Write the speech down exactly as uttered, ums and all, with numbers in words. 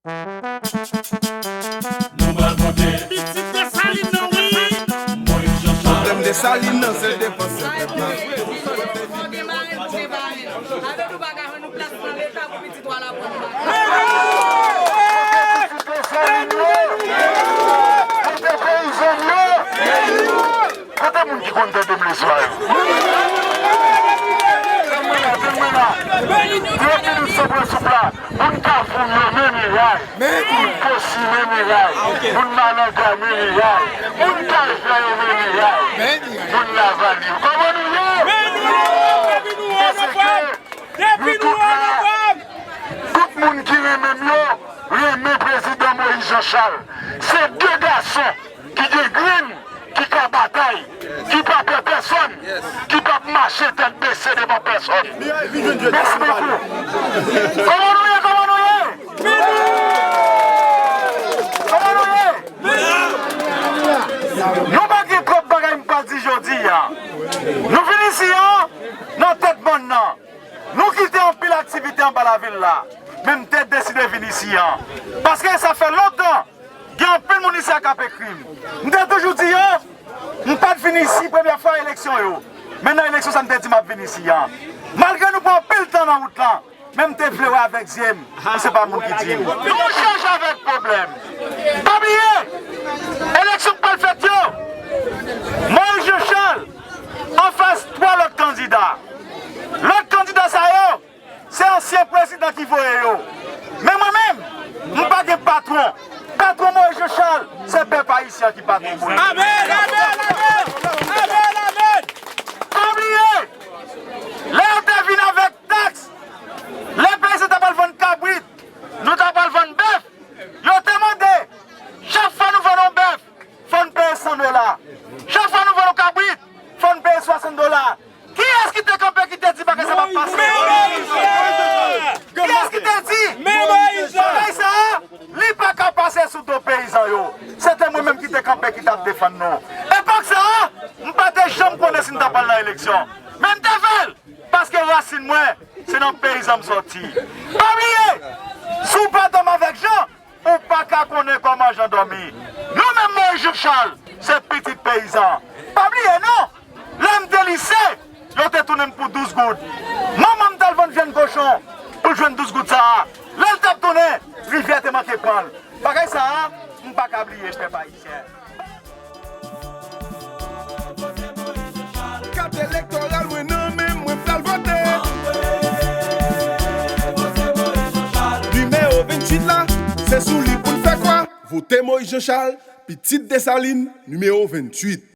Nou pral vote. Pitit Desalin nan, wi. Pwoblèm Desalin nan, se l te panse pèp la. Fò gen marenn pou gen parenn. Avèk ou pa ka jwenn nou plas nan Leta pou pitit w al aprann bagay. Kote peyizan yo? Kote moun ki konn tande m leswa yo? Tann mwen la, tann mwen la. Trant minit san prensip la. Moun Kafou yo, men miray. Moun Posi, men miray. Moun Malanga, men miray. Moun Kay Vè yo, men miray. Moun Lavali yo, kòman nou ye? Paske nou tout la, tout moun ki renmen m yo, renmen prezidan Moïse Jean Charles. Se de gason ki gen grenn, ki ka batay, ki pa pè pèsonn, ki p ap mache tèt bese devan pèsonn. Mèsi bokou. Kòman nou ye? Kòman nou ye? Kòman nou ye? Nou pa gen twòp bagay m pral di jodi a. Nou vin isi a nan tèt bòn nan. Nou kite anpil aktivite anba lavil la, men m te deside vin isi a. Paske sa fè lontan, gen anpil moun isi a k ap ekri m. M te toujou di yo, m pa t vin isi premyè fwa eleksyon yo. Men nan eleksyon sa m te di m ap vin isi a. Malgre nou pran anpil tan nan wout lan, men m te vle wè avèk zye m, men se pa moun ki di m. Nou chanje avèk pwoblèm. Pa bliye, eleksyon k pral fèt yo, Moïse Jean Charles anfas twa lòt kandida. Lòt kandida sa yo, se ansyen prezidan ki voye yo. Men mwen menm, m pa gen patwon. Patwon Moïse Jean Charles, se pèp ayisyen ki patwon mwen. Amèn, amèn, amèn. Amèn, amèn. Pa bliye, lè yo te vin avèk taks, lè peyizan ta pral vann kabrit, nou ta pral vann bèf, yo te mande, chak fwa nou vann yon bèf, fò n peye san dola. Chak fwa nou vann yon kabrit, fò n peye swasant dola. Kiyès ki te kanpe ki te di bagay sa p ap pase? Kiyès ki te di bagay sa a, li pa ka pase sou do peyizan yo? Se te mwen menm ki te kanpe ki t ap defann nou. Epòk sa a, m pa te janm konnen si n t ap al nan eleksyon. Men m te fè l, paske rasin mwen, se nan peyizan m sòti. Pa bliye, si w pa dòmi avèk Jan, ou pa ka konnen kòman Jan dòmi. Nou menm Moïse Jean Charles, se pitit peyizan. Pa bliye non, lè m te lise, yo te tounen m pou douz goud. Manman m t al vann vyann kochon pou l jwenn douz goud sa a. Lè l t ap tounen, rivyè te manke pran l. Bagay sa a, m pa ka bliye l, pèp ayisyen. Kat elektoral mwen nan men m, mwen pral vote. Nimewo venntuit la, se sou li pou n fè kwa. Vote Moïse Jean Charles, pitit Desalin, nimewo venntuit.